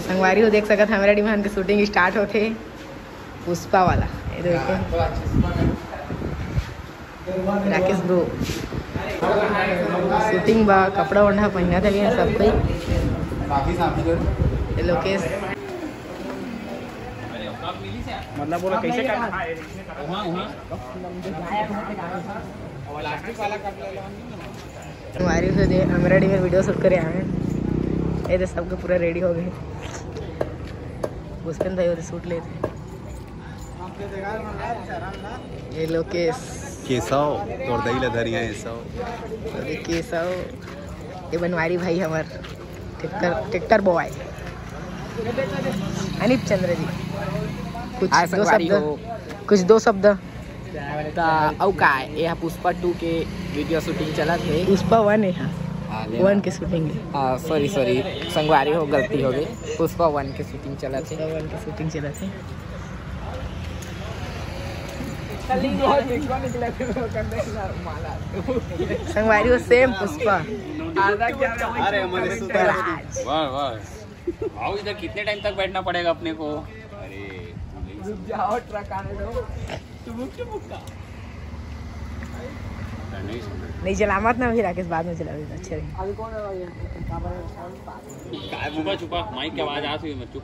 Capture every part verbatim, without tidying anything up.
संगवारी हो देख सकत, हमर डीमन के शूटिंग स्टार्ट होथे पुष्पा वाला। ये देखो राकेश ब्रो शूटिंग बा, कपड़ा ओढ़ा पहना था सब कोई। ये लोकेश मतलब बोला कैसे करना है? संगवारी हो दे, हम रेडी में वीडियो शूट करे आए हैं। ये तो सबके पूरा रेडी हो गए। पुष्पेंद्र भाई वो शूट लेते हैं। ये लोकेश। केसव, तोर दई ला धरिया एसव। अरे केसव, ये बनवारी भाई हमार ट्रैक्टर, ट्रैक्टर बॉय अनिप चंद्र जी। कुछ हाय दो संगवारी शब्द, हो। कुछ दो शब्द। त अउ का, ये हा पुष्पा टू के वीडियो शूटिंग चलत हे। पुष्पा वन हे, हाँ। हाँ, ले वन ला। के शूटिंग हे। हाँ, सॉरी, सॉरी, संगवारी हो, गलती हो गई। पुष्पा वन के शूटिंग चलत हे। पुष्पा वन के शूटिंग चलत हे। संगवारी हो, सेम पुष्पा। अरे, मजे से। वाह, वाह। भाव, इधर कितने टाइम तक बैठना पड़ेगा अपने को? अरे, रुक जाओ, ट्रक आने दो। चुमुक, चुमुक का। नहीं सुन रहे। नहीं चला मत ना, फिर राकेश बाद में चला देता, अच्छे रहे। अभी कौन है भाई? क्या बोल रहे हो? छुपा, छुपा, माइक के आवाज आ रही है, मत चुप।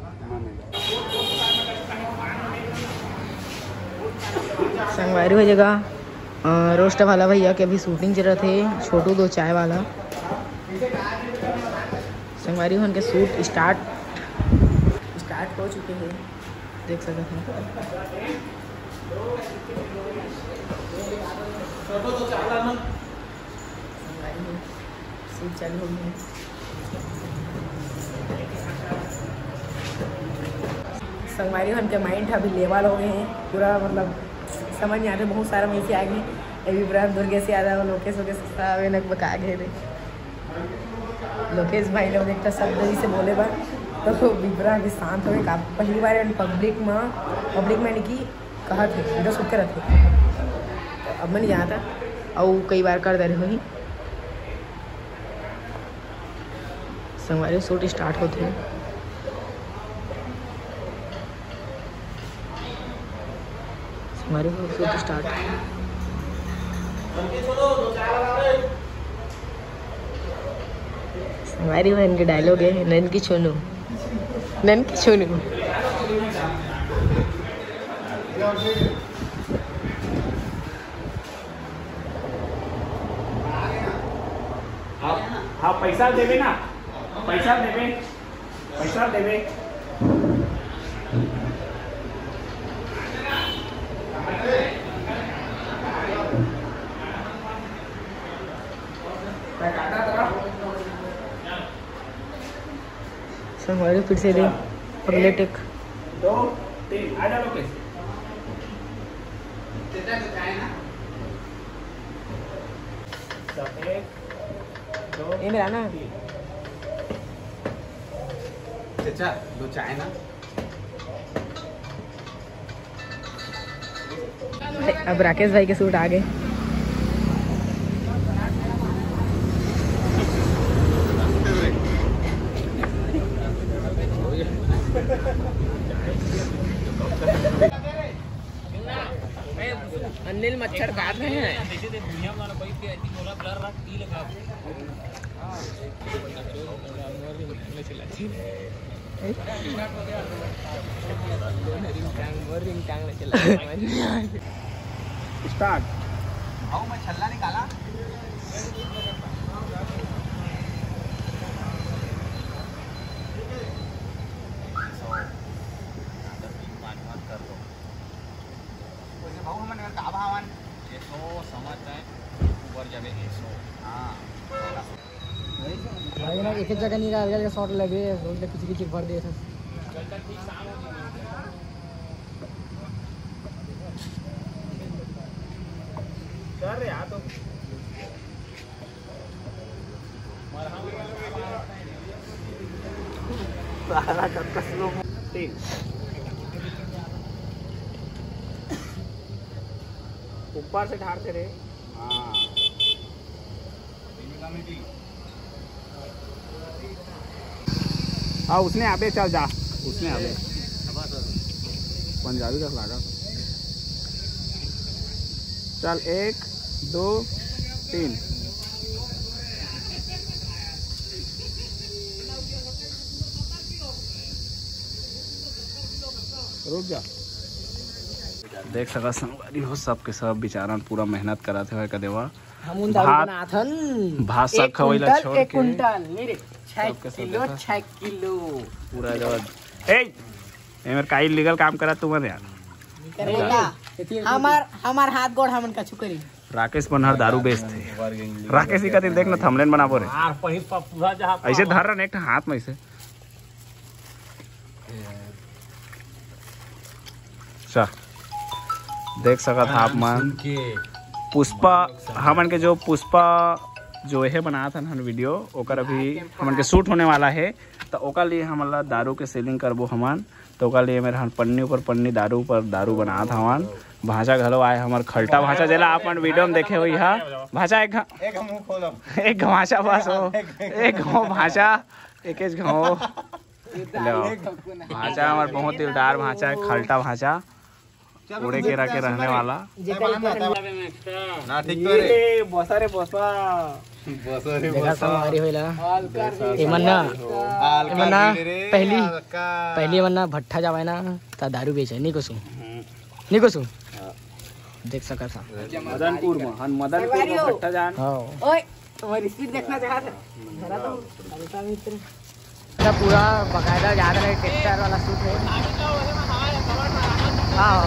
संगवारी हो जाएगा। अ, रोस्ट वाला भैया के अभी शूटिंग चलत हे, छोटू दो चाय वाला। संगवारी हो, उनके शूट स्टार्ट, स्टार्ट हो चुके हैं, देख सकते हैं। संगवारी हो, शूट चालू हो गया है। संगवारी हो, उनके माइंड अभी लेवल हो गए हैं पूरा, मतलब समझ नहीं आते, बहुत सारा वहीं से आ गए। अभी पूरा दुर्गेश यादव, लोकेश वोकेश सब इन्हें बका गए थे। लोकेश भाई लोग एक शब्द ही से बोले बा, तो विप्रा भी शांत हो गए। का पहली बार पब्लिक में, पब्लिक में यानी कि कहा थे वीडियो शूट करत हे, तो अब मन याद आ, अउ कई बार कर दे रहे होही। संगवारी शूट स्टार्ट होत हे। संगवारी शूट स्टार्ट। संगवारी बहन के डायलॉग है, "नन की छोनू, नन की छोनू।" हाँ, हाँ, पैसा देवे ना, पैसा देवे, पैसा देवे। संगवारी फिर से दे, अगले टेक। दो, तीन, आ जा लोकेश। चचा, दो चाय ना। एक, दो, ये मेरा ना। तीन। चचा, दो चाय ना। अब राकेश भाई के शूट आ गए। अनिल मच्छर काट रहे हैं। स्टार्ट। भाऊ, मैं छल्ला निकाला। वैसे भाऊ, हमन का भाव आन? ये तो समझ जाए, ऊपर जावे ये सो। हाँ। भाई ना, एक ही जगह नहीं रहा, शॉट लगे, रोज ले किसी किसी भर दे। चल रे, आ तो। सारा कब का स्लो मो-, तीन। ऊपर से ढारते रहे। हाँ। हाँ, उसने आबे, चल जा, उसने आबे। पंजाबी का लागा। चल, एक, दो, तीन। रुक जा। देख सकत संगवारी हो, सबके सब बेचारा पूरा मेहनत करत हवय, कदेवा हम उन दारू भात, बनाथन। भात साग एक खवई ला कुंटल, छोड़ एक के कुंटल, मेरे छह सबके सब किलो, देखा। छह किलो। पूरा जब, ए, एमर का इलीगल काम करत तुमन यार। करेगा। हमार, हमार हाथ गोड़ हमन कछु करी। राकेश पनहर दारू बेचथे। राकेश ही कतिन देख ना, थंबनेल बनाबो रे। मार पही प-, पूरा जहाँ ऐसे पावर। धर रहा एक ठो हाथ में ऐसे। अच्छा, देख सकत हा आप मन। पुष्पा, हमन के जो पुष्पा जो हे बनात हन वीडियो, ओकर अभी हमन के शूट होने वाला है, तो ओकर लिए हमन ला दारू के सेलिंग करबो हमन। तो ओकर लिए मेरे हन पन्नी ऊपर पन्नी, दारू ऊपर दारू बनात हवन। भांचा घलो आए हमर खलटा भांचा, जेला आप मन वीडियो में देखे हुई हा। भांचा एक घ-, एक हम मुंह खोलब। एक घमाचा बस हो, एक घमाचा, एक घमाचा। लो, भांचा हमर बहुत दिलदार भांचा है, खलटा भांचा। उड़े केरा के रहने वाला। ना, ठीक तो रे। बसा रे, बसा। बसा रे, देखा बसा। संगवारी होइला। एमन ना, एमन ना, पहली, पहली एमन ना भट्ठा जावे ना, ता दारू बेचे, नहीं कुछ, नहीं कुछ। देख सकत हा। मदनपुर में, हन मदनपुर में भट्ठा जान। हाँ। ओए, तुम्हारी स्पीड देखना चाहते हैं। जरा तो हल्का मित्र। पूरा बकायदा जा रहा है, ट्रैक्टर वाला शूट है। हाँ,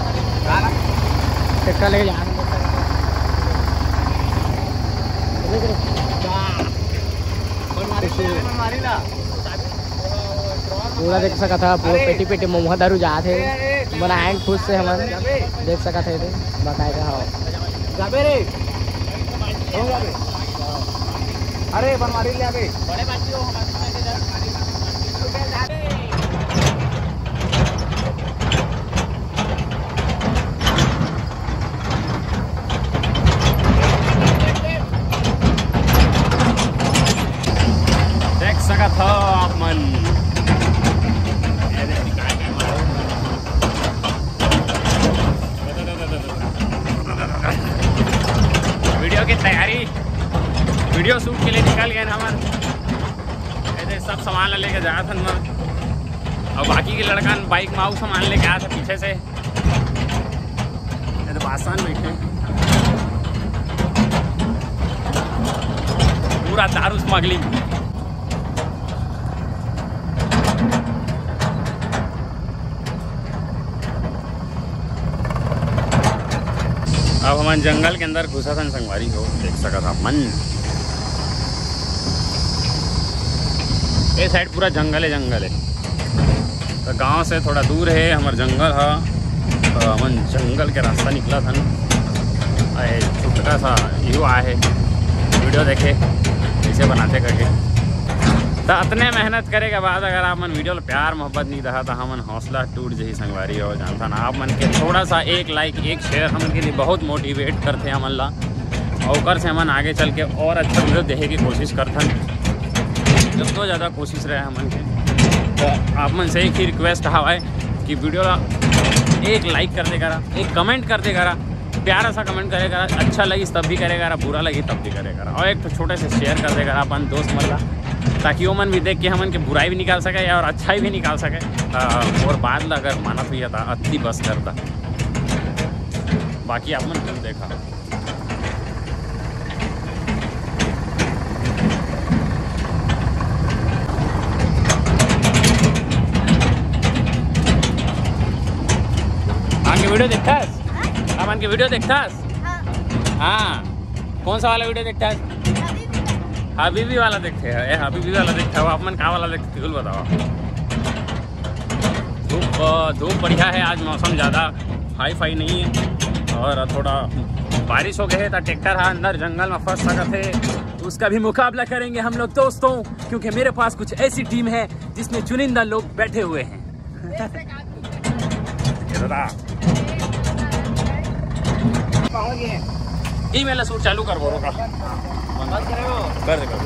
ट्रैक्टर लेके जा रहे हैं। पूरा देख सकत हा, पूरा पेटी पेटी महुआ दारू जात हे। बनाए खुद से हमन देख सकत हे, बकायदा। हाँ, जाबे रे। हो जाबे। अरे, बनवारी ले आबे। बड़े बाजी हो, हमारे साथ इधर। देख सकत हो आप मन। वीडियो की तैयारी, वीडियो शूट के लिए निकल गए हमन। ऐसे सब सामान ला लेके जात हन मैं, और बाकी के लड़का बाइक में आऊ सामान लेके आत हे पीछे से। ये तो बासान बैठे, पूरा दारू स्मगलिंग। अब हमन जंगल के अंदर घुसत हन संगवारी हो, देख सकत हा मन। ये साइड पूरा जंगल है, जंगल है। तो गांव से थोड़ा दूर है हमर जंगल हा, तो हमन जंगल के रास्ता निकलत हन। अरे, छोटका सा इहो आहे, वीडियो देखे कैसे बनाते करके। तो अतने मेहनत करे के बाद अगर आप मन वीडियो ला प्यार मोहब्बत नहीं दहा, तो हमन हौसला टूट जही संगवारी हो। जानता ना, आप मन के थोड़ा सा एक लाइक, एक शेयर हमन के लिए बहुत मोटिवेट करथे हमन ला, और ओकर से हमन आगे चल के और अच्छा वीडियो देहे की कोशिश करथन। जतनो ज़्यादा कोशिश रहे हमन के, तो आप मन से एक ही रिक्वेस्ट हवाए कि वीडियो ला एक लाइक कर दे करा, एक कमेंट कर दे करा, प्यारा सा कमेंट करे करा, अच्छा लगिस तब भी करे करा, बुरा लगिस तब भी करे करा, और एक ठो छोटे से शेयर कर दे करा अपन दोस्त मन ला, ताकि वो मन भी देख के हमन के बुराई भी निकाल सके और अच्छाई भी निकाल सके। आ, और बात ला अगर मानत हुई था अति बस करता, बाकी आप मन क्यों देखा। हमन के वीडियो देखथस? हाँ? हमन के वीडियो देखथस? हाँ। हाँ। कौन सा वाला वीडियो देखथस? हबीबी वाला। हबीबी वाला देखथे, ए, हबीबी वाला देखथे, वो आप मन का वाला देखथे, बिल्कुल बताओ। धूप, अ, धूप बढ़िया है, आज मौसम ज़्यादा हाई फाई नहीं है और थोड़ा बारिश हो गए है, तो ट्रैक्टर हा अंदर जंगल में फंस सकत है, तो उसका भी मुकाबला करेंगे हम लोग दोस्तों, क्योंकि मेरे पास कुछ ऐसी टीम है जिसमें चुनिंदा लोग बैठे हुए हैं। ये तो रहा। ई मेला शूट चालू कर बोलो का। कर दे, कर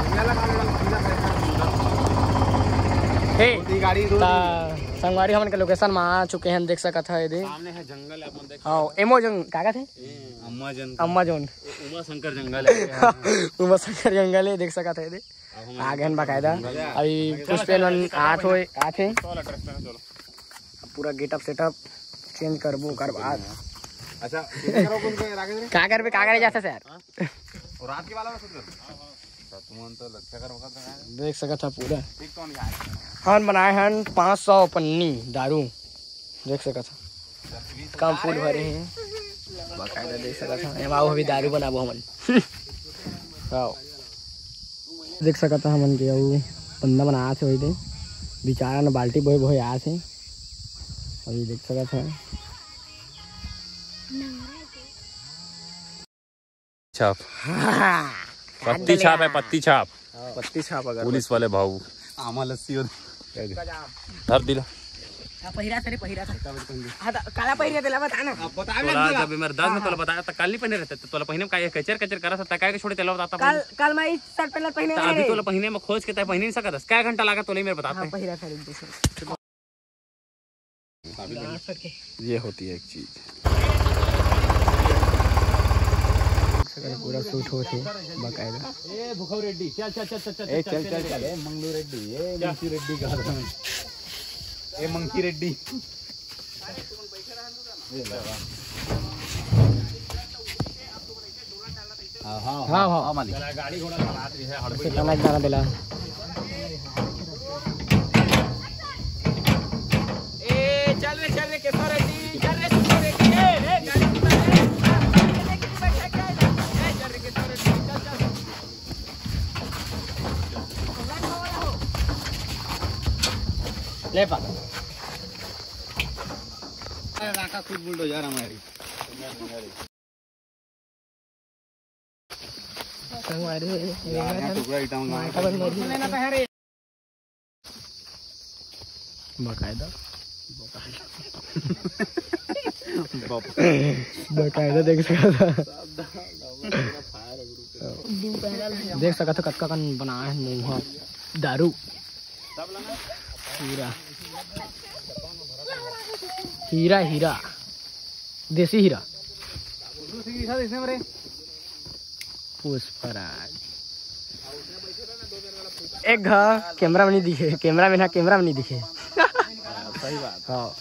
दे। ए, गाड़ी रोक। त संगवारी, हमन के लोकेशन म आ चुके हन, देख सकत ह एदे। सामने है जंगल, अपन देख। हाँ, एमो जंग-, का कहत हे? अम्मा जन। अम्मा जोन। उमा शंकर जंगल है। उमा शंकर जंगल है, देख सकत ह एदे। अब हम आ गए हन बाकायदा। अभी पुष्पेन मन आत होए, आत हे। चलो, ट्रैक्टर में चलो। पूरा गेटअप सेटअप चेंज करबो ओकर बाद। अच्छा, किधर करो, कौन को राखे रे? का करबे, का करे जाता सर? और रात के वाला में शूट कर। तो तुमन तो लक्ष्य कर वक्त है। देख सकत ह पूरा। ठीक तो नहीं आए। हमन बनाए हन पाँच सौ पन्नी दारू, देख सकत ह। काम फुल भरे हे। बाकायदा देख सकत ह, एमा अभी दारू बनाबो हमन। आओ। देख सकत ह हमन के अउ बंदा मन आत हे, वही दे बिचारा न बाल्टी बोहे बोहे आत हे। अभी देख सकत ह। छाप। पत्ती छाप है, पत्ती छाप। पत्ती छाप अगर पुलिस वाले भाऊ। आमा लस्सी हो। धर दिला। हाँ, पहिरा था रे, पहिरा था। हाँ, त काला पहिरा तेला बता ना। अब बता ना तोला पूरा। जब मेरे दस में तोला बताया, त काल नहीं पहने रहते, त तोला पहने में का ये कचर कचर करा था, त काय के छोड़े तेला बताता काल, काल मैं इस शर्ट पहले पहने त अभी रे। तोला पहने में खोज के तय पहने नहीं सकता, क्या घंटा लगा तोला ही मेरे बताते हाँ, हैं। पहिरा था एक दूसरे। ये होती है एक चीज। पूरा शूट होत हे बाकायदा। ए भूखव रेड्डी, चल चल चल चल चल ए, चल चल चल चल चल। ए मंगलू रेड्डी, ए मुंशी रेड्डी का, ए मंकी रेड्डी। हाँ हाँ हाँ, हाँ। हाँ मालिक। गाड़ी घोड़ा चलात रही है, हड़बड़ी। से कनक दाना दिला। ए चल रे, चल रे, केशव रेड्डी, चल रे, केशव रेड्डी, ए, ए, गाड़ी उतार रे। ए, चल रे, केशव रेड्डी, चल, चल। ले पा। अरे, राका खुद बुलडोजर हमारी। संगवारी हो, ये यार, यहाँ टुकड़ा ईटा मंगा। माटा बन मरी। बाकायदा। बाप। बाकायदा देख सकत ह। देख सकत ह कतका कन बनाए हे मुंहा दारू। हीरा, हीरा, हीरा, देसी हीरा। पुष्पराज। एक घा कैमरा में नहीं दिखे, कैमरा में ना, कैमरा में नहीं दिखे। सही बात। हाँ।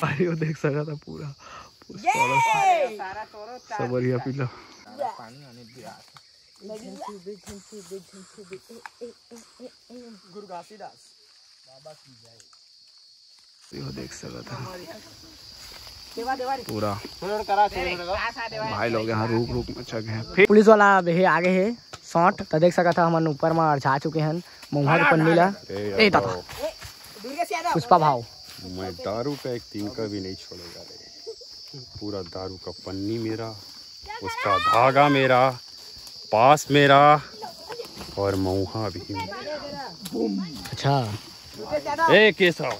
भाई, वो देख सकत ह पूरा पुष्पा वाला। सबरिया पीला। गुरु घासीदास। यो देख सकत ह पूरा। भाई लोग यहाँ रुक रुक में चघ हे। फिर पुलिस वाला अभी आगे हे शॉट, त देख सकत ह हमन ऊपर म अरझा चुके हन महुआ के पन्नी ला। ए दादा, पुष्पा भाव। मैं दारू का एक तिनका भी नहीं छोड़ेगा रे। पूरा दारू का पन्नी मेरा, उसका धागा मेरा, पास मेरा और महुआ भी मेरा। अच्छा। ए केशव।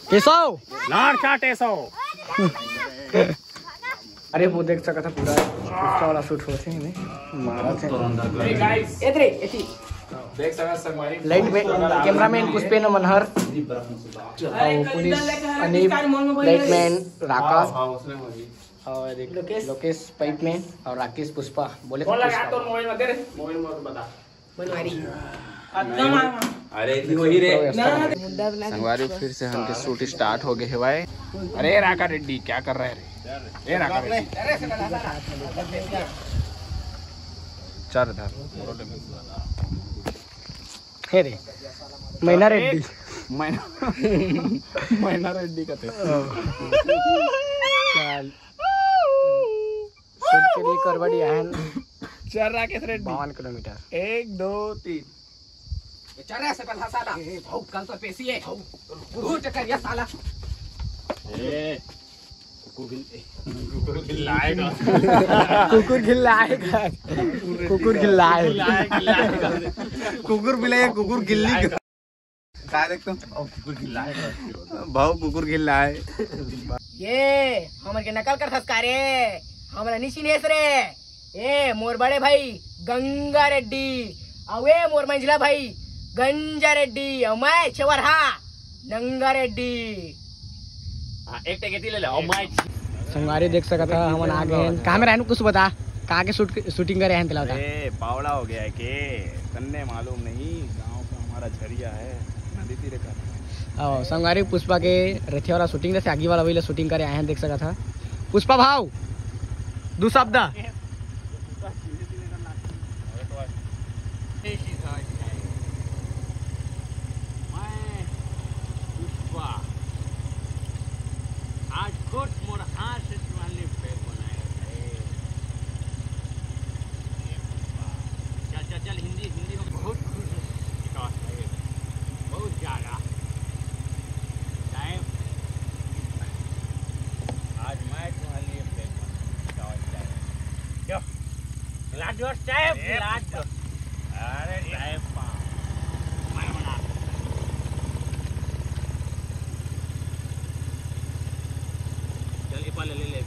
केशव। लाड़ चाटे सौ। अरे वो देख सकत ह पूरा Insta वाला शूट होत हे एमे। मारा थे। Light man, cameraman Pushpen Manhar, और पुलिस अनिल, लाइट मैन राका, और एक लोकेश, लोकेश पाइप मैन और राकेश पुष्पा। बोले तो पुष्पा। अरे भी वही रे। संगवारी, फिर से हमके शूट स्टार्ट हो गए हे भाई। अरे राका रेड्डी, क्या कर रहा है रे? ए राका रेड्डी, चल इधर। हे रे, मैना रेड्डी। मैना, मैना रेड्डी का थे। चल। शूट के लिए करवाड़ी आए हैं। चल राकेश रेड्डी। बावन किलोमीटर। एक, दो, तीन। ये चल रहा है से पहला साला। ए, भाऊ, कल तो पेशी है। भाऊ, तू चक्कर ये साला। ए, कुकुर गिल-, कुकुर गिल्लाएगा। कुकुर गिल्लाएगा। कुकुर गिल्लाएगा। कुकुर बिलाएगा, कुकुर गिल्ली। भाऊ कुकुर खिल्ला है। ये हमर के नकल करथस का रे? हमला नी चिन्हेस रे। ए मोर बड़े भाई गंगा रेड्डी, अउ ए मोर मंझला भाई गंजा रेड्डी, अउ मैं छेवरहा नंगा रेड्डी। हाँ, एक टेक एती ले ले। Oh my. संगवारी देख सकत ह, हमन आ गे हन। कहाँ में रहन, कुछ बता, कहाँ के शूट, शूटिंग करे हन, तेला बता। ए, बावड़ा हो गया है के? तन्ने मालूम नहीं, गांव का हमारा झरिया है, नदी तीरे का। ओ, संगवारी पुष्पा के रथे वाला शूटिंग, जैसे आगी वाला, वही ला शूटिंग करे आए हैं, देख सकत ह। पुष्पा भाव, दू शब्द। मैं पुष्पा, आज खुद मोर हाथ से तुम्हारे लिए बैग बनाया है। ये पुष्पा। चल, चल, चल, हिंदी, हिंदी में बहुत खुश है विकास भाई, बहुत ज़्यादा। टाइम, आज मैं तुम्हारे लिए बैग बनाया है। क्यों? लाड जोर, साहेब, ए, लाड जोर। अरे, साहेब, पा। मैं बना। चल, ये पा ले, ले, ले।